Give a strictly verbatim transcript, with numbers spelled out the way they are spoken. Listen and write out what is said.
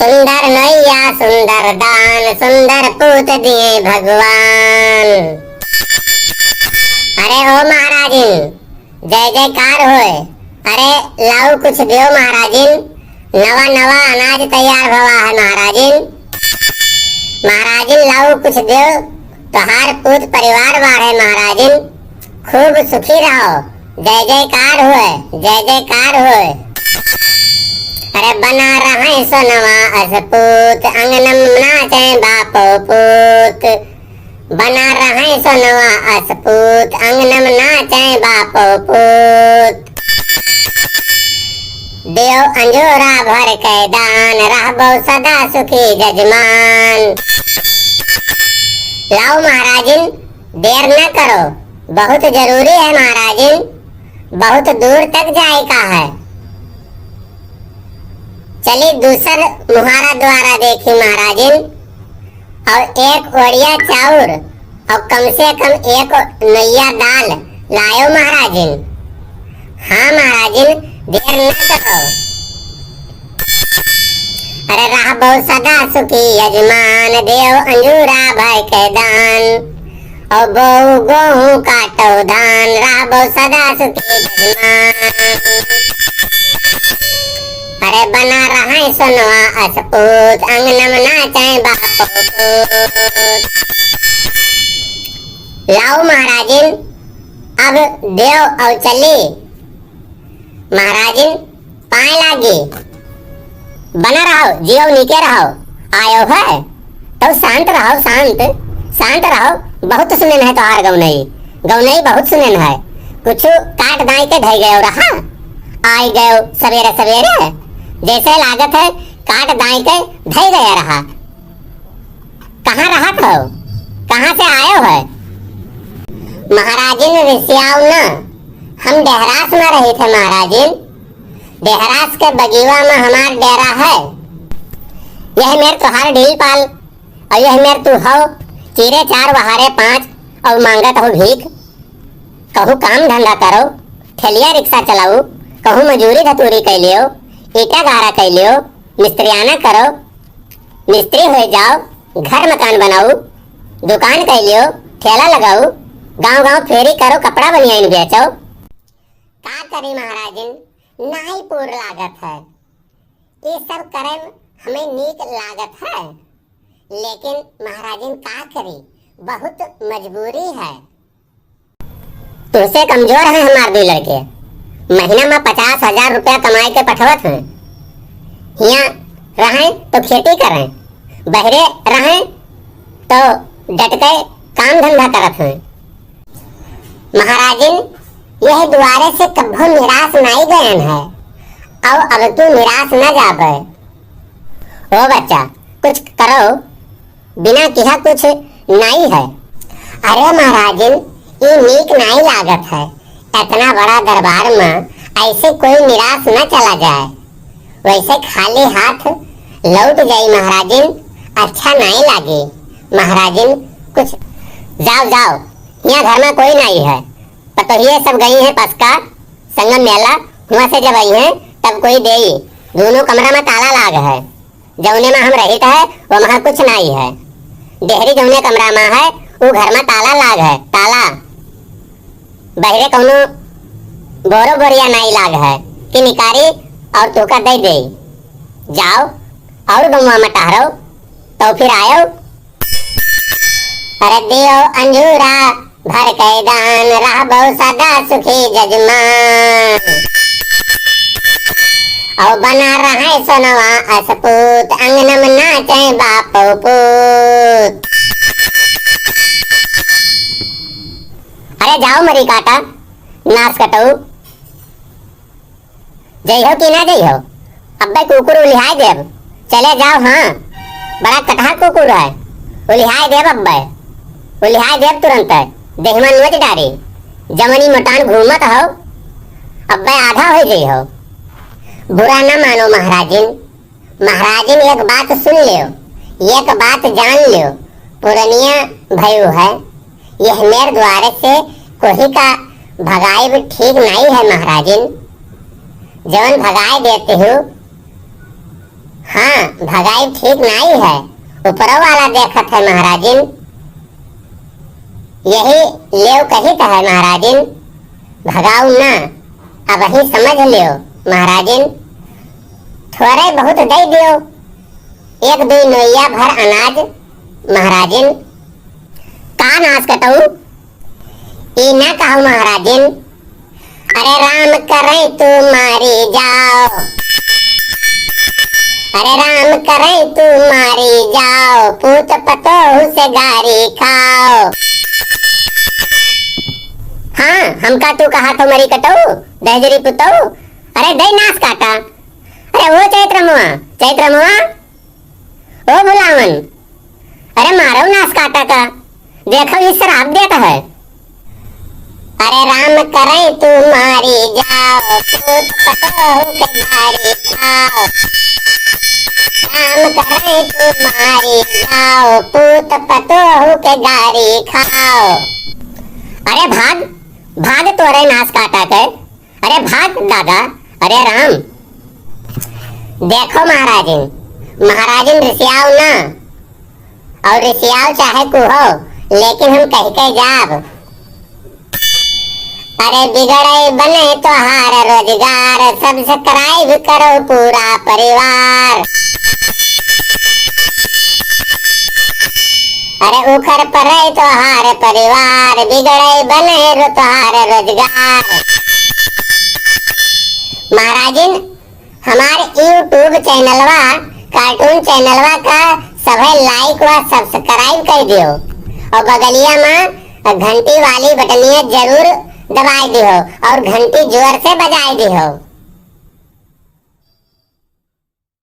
सुंदर नैया सुंदर दान, सुंदर पूत दिए भगवान। अरे ओ महाराजिन, जय जयकार होए। अरे लाऊ कुछ देव महाराजिन, नवा नवा अनाज तैयार भवा है महाराजिन। महाराजिन लाऊ कुछ देव, तोहार पूत परिवार बाढ़े महाराजिन। खूब सुखी रहो, जय जयकार होए, जय जयकार होए। अरे बना रहे सोनवा असपूत, अंगनम नाचे बापो पूत। बना रहे सोनवा असपूत, अंगनम नाचे बापो पूत। देव अंजोरा भर के दान, रहबो सदा सुखी जजमान। लाओ महाराजिन, देर न करो, बहुत जरूरी है महाराजिन, बहुत दूर तक जाए का है। चली दूसर मुहारा द्वारा देखी महाराजिन, और एक ओड़िया चाउर और कम से कम एक नैया दाल लायो महाराजिन। हाँ महाराजिन, देर न करो। अरे रहबो सदा सुखी यजमान, देव अंजूरा भर के दान। और बोऊ गोहूं काटो धान, रहबो सदा सुखी यजमान। अरे बना रहे सोनवा असपूत, अंगनम नाचे बापो पूत। लाओ महाराजिन, अब देव और चली। महाराजिन पाए लागी। बना रहो, जियो नीके रहो। आयो है तो शांत रहो, शांत, शांत रहो। बहुत सुनेन है तोहार गौनई, गौनई बहुत सुनेन है। कुछ काट दाई के धई गयो रहा, आई गयो सवेरे सवेरे, जैसे लागत है काट दाई के धई गया रहा। कहाँ रहत हो, कहाँ से आयो है? महाराजिन रिसियाओ न, हम डेहरास में रही थे महाराजिन। डेहरास के बगीवा में हमार डेरा है। यह मेर तोहार ढील पाल और यह मेर तू हो, चीरे चार वहारे पाँच और मांगत हो भीख। कहूँ काम धंधा करो, ठेलिया रिक्शा चलाऊ, कहूँ मजूरी धतूरी कैलियो, ईटा गारा कैलियो, मिस्त्रियाना करो, मिस्त्री हो जाओ, घर मकान बनाऊ, दुकान कैलियो, ठेला लगाऊ, गांव गांव फेरी करो, कपड़ा बनियाइन बेचो। का करी महाराजिन, नाई पूर लागत है। ये सब करे में हमें नीक लागत है, लेकिन महाराजिन का करी, बहुत मजबूरी है। तुहसे कमजोर हैं हमार दुई लड़के, महीना में पचास हजार रुपया कमाए के पठवत हैं। हियाँ रहें तो खेती करें, बहरे रहें तो डट के काम धंधा करत हैं। महाराजिन, यह दुआरे से कभो निराश नाई गयन है, और अब तू निराश न जाबे। ओ बच्चा, कुछ करो, बिना किहा कुछ नाई है। अरे महाराजिन, ई नीक नाई लागत है, इतना बड़ा दरबार में ऐसे कोई निराश न चला जाए। वैसे खाली हाथ लौट जाई महाराजिन, अच्छा नाई लागे। महाराजिन कुछ, जाओ जाओ, यहाँ घर में कोई नाई है, पतोहिए सब गई हैं पसका, संगम मेला, हुआँ से जब आई हैं तब कोई देई। दोनों कमरा में ताला लाग है। जौने में हम रहित है, वो में कुछ नाई है। डेहरी जौने कमरा में है, उ घर में ताला लाग है, ताला। बहरे कौनो बोरो बोरिया नाई लाग है कि निकारी और तोका दे दे। जाओ और गौवा में टहरो, तो फिर आयो। अरे दियो अंजूरा भर के दान, रहबो सदा सुखी जजमान। औ बना रहे सोनवा असपूत, अंगनम नाचे बापो पूत। अरे जाओ मरी काटा, नास कटऊ। जइहो कि ना जइहो? अब्बे कुकुर उलिहाय देब। चले जाओ, हाँ, बड़ा कटहा कुकुर है, उलिहाय देब अब्बे, उलिहाय देब तुरंत, देहमा नोच डारी। जवनी मोटान घूमत हो, अब्बे आधा हो जइहो। बुरा ना मानो महाराजिन, महाराजिन एक बात सुन लियो, एक बात जान लियो, पुरनिया भयू है, यह मेर द्वारे से कोही का भगाइब ठीक नाई है महाराजिन। जवन भगाए देते हो, हाँ, भगाई ठीक नाई है, ऊपरो वाला देखत है महाराजिन। यही लेव कहित है महाराजिन, भगाऊ ना, अबही समझ लेव महाराजिन, थोरे बहुत दे दियो, एक दुई नोइया भर अनाज महाराजिन। का नास कटऊ? ई ना कहू महाराजिन, अरे राम करे तू मारी जाओ, अरे राम करे तू मारी जाओ, पूत पतोहू से गारी खाओ। हाँ, हमका तू कहा तो मरी कटऊ, दहजरी पुतऊ, अरे दे नास काटा। अरे ओ चैत्र मुआ, चैत्र मुआ, ओ भुलावन, अरे मारो नास काटा का, देखो ई श्राप देत है। अरे राम करे तू मारी जाओ, पूत पतोहू के गारी खाओ। राम करे तू मारी जाओ, पूत पतोहू के गारी खाओ। अरे भाग, भाग तोरे नास काटा के। अरे भाग दादा, अरे राम। देखो महाराजिन, महाराजिन रिसियाओ ना, और रिसियाओ चाहे कुहो, लेकिन हम कह के जाब। अरे बिगड़े बने तोहार रोजगार, subscribe करो पूरा परिवार। अरे उखड़ परे तोहार परिवार, बिगड़े बने रो तोहार रोजगार। महाराजिन, हमार YouTube चैनलवा, cartoon चैनलवा का सभे like व subscribe कर दियो और बगलिया में घंटी वाली बटनिया जरूर दबाई दिहो और घंटी जोर से बजाई दिहो।